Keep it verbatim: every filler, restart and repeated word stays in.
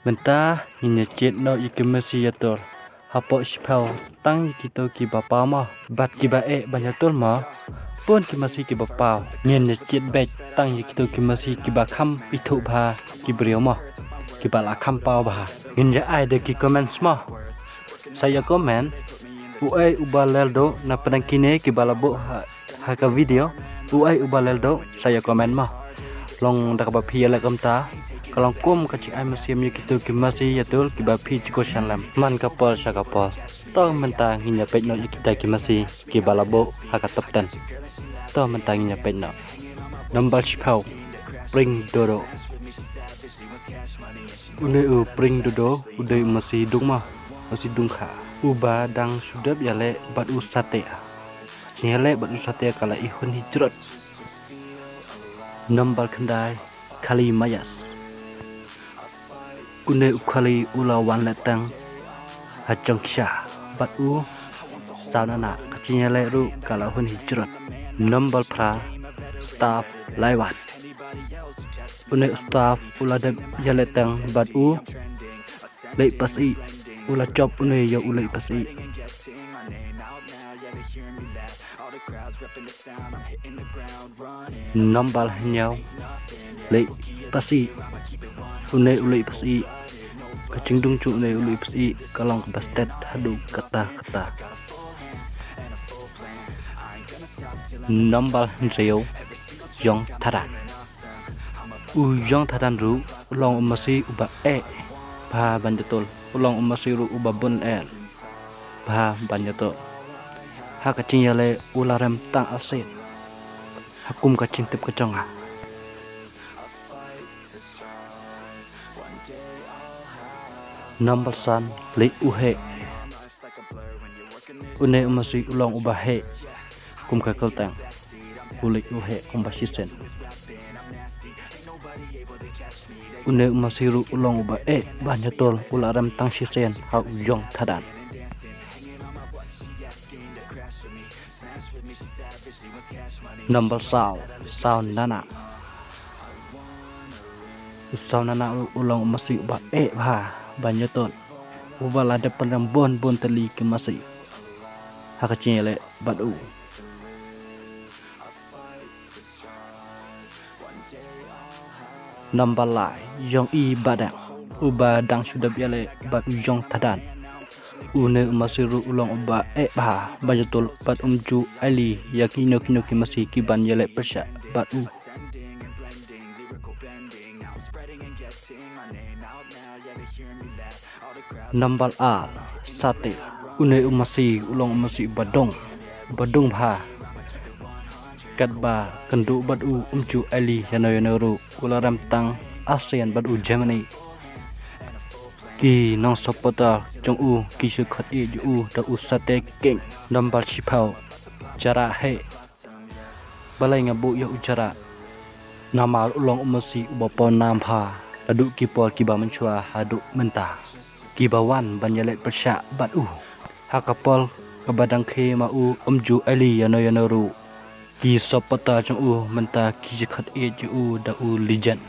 Mynta ngin ïa jied noh ïa ki masi ïatur hapoh shiphew, tang ïa kito kiba paw mo bad kiba eh ban ïatur mo. Bun ki masi kiba paw, ngin ïa jied beit tang ïa kito ki masi kiba kham ithuh bha ki briew mo, kiba la kham paw bha. Ngin ïa ai da ki comments mo. Sa ïa comment uei uba leh duh na pdeng kine kiba la buh ha, ha ka video. Uei uba leh duh, sa ïa comment mo. Long da kaba phi ïaleh kumta, ka long kum ka jingai mynsiem ïa kito ki masi ïatur kiba phi ju koh shan lem man ka por sha ka por. To mynta ngin ïa peit noh ïa kita ki masi kiba la buh ha ka top ten. To mynta ngin ïa peit noh. Number shiphew, Pring Dodo. Une u Pring Dodo u dei u masi dung mo, masi dung kha, uba dang shu dep ïaleh bad u Sate. Ka jingïaleh bad u Sate ka la ihun hijrot. Number khyndai, Khali Mayas. Une u Khali u la wan leh teng ha Jongksha bad u Saw Nana, ka jingïaleh ruh ka la hun hijrot. Number phra, Staff Laiwan. Une u Staff u la dep ïaleh teng bad u Leit Pasi. U la jop une ïa u Leit Pasi. Number hynñiew, Leit Pasi. Une u Leit Pasi, ka jingdung jong une u Leit Pasi ka long kaba stet haduh katta katta. Number hynriew, Yong Thadan. U Yong Thadan ruh u long u masi uba eh bha ban ïatur. U long u masi ruh uba bun eh bha ban ïatur. Ha ka jingïaleh u la rem tang arsien ha kum ka jingtip ka jong nga. Number san, Leit U Heh. Une u masi u long uba heh kum ka kyrteng. U Leit U Heh kumba shisien. Une u masi ruh u long uba eh ban ïatur, u la rem tang shisien ha u Yong Thadan. Number saw, Saw Nana. U Saw Nana u long u masi uba eh bha ban ïatur, uba la dep pynrem bun bun tylli ki masi ha ka jingïaleh bad u. Number lai, Yong I Badang, uba dang shu dep ïaleh bad u Yong Thadan. Une u masi ruh u long uba eh bha ban ïatur bad um ju ailad ïa kino kino ki masi ki ban ïaleh pyrshah bad u. Number ar, Sate. Une u masi u long u masi uba dung, uba dung bha. Katba kynduh bad u um ju ailad ïano ïano ruh, u la rem tang arsien bad u Germany. Ki nong supporter jong u ki shu khot ïa u da u Sate King. Number shiphew, Jara Heh. Balei nga buh ïa u Jara? Namar u long u masi uba paw nam bha naduh ki por kiba mynshuwa haduh mynta. Kiba wan ban ïaleh pyrshah bad u ha ka por kaba dang khie ma u um ju ailad ïano ïano ruh. Ki supporter jong u mynta ki ju khot ïa u da u legend.